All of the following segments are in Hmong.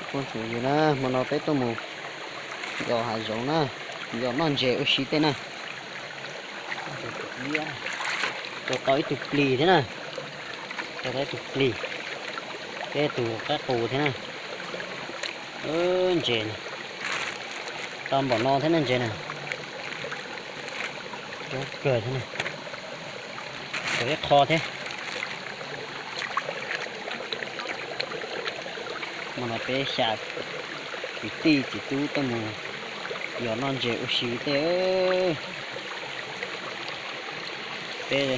Phooj ywg na, hmo no peb tuaj mus yos hav zoov na, yos noj ntses ua si tej na. Tua tau ib tug plis thiab na, tua tau ib tug plis, peb tus qaib qus thiab na. Ntses na, tau npaum no thiab na ntses na. Coob kawg thiab na. Tau ib qho thiab. Hmo no peb xya kwv tij txiv tub tuaj mus yos noj ntses ua si tej. Peb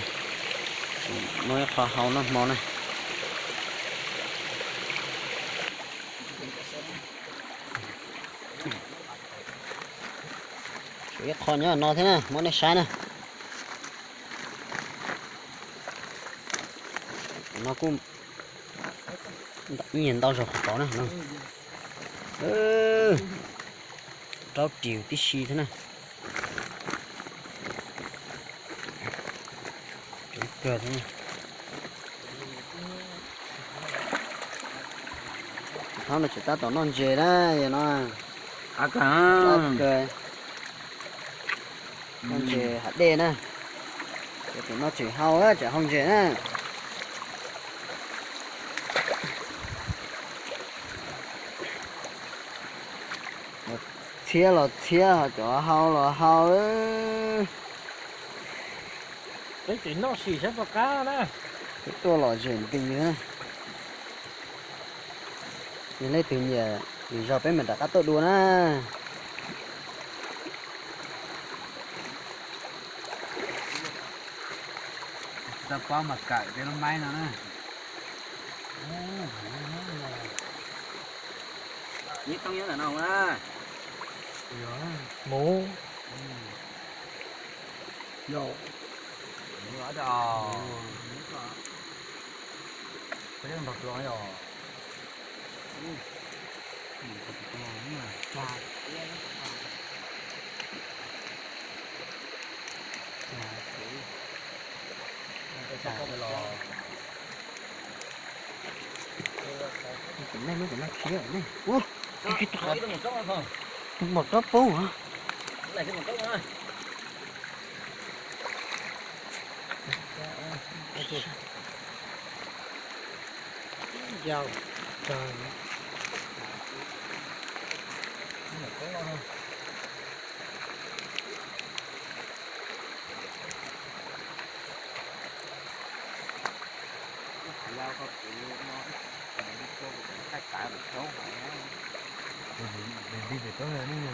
muab ib qho hau noj hmo na. Tshuav ib qho nyob no thiab na, muab nej saib na. No kuj ntau zog qhov tod na. Rau riam tib si thiab na. Coob kawg thiab. Thaum no tseem tab tom noj ntses na, yog no. Qab kawg. Noj ntses hav dej na. Cov no tseem hau, tseem hau ntses na. Txhiab los txhiab, cov hau los hau. Peb tseem noj sim saib puas qab na. Peb tuaj lom zem nti na. Yog leej twg nyiam, lwm zaus peb mam rov qab tuaj dua na. Tsis tau paub mas kawm tej lub maib no na. Ib toob nyob ntawm no na. Mus. Yog. Peb nrog tuaj yog. Tus nej lub tus nag khiav ne. Ua, tus mos rab poob hov. Yau, kawg.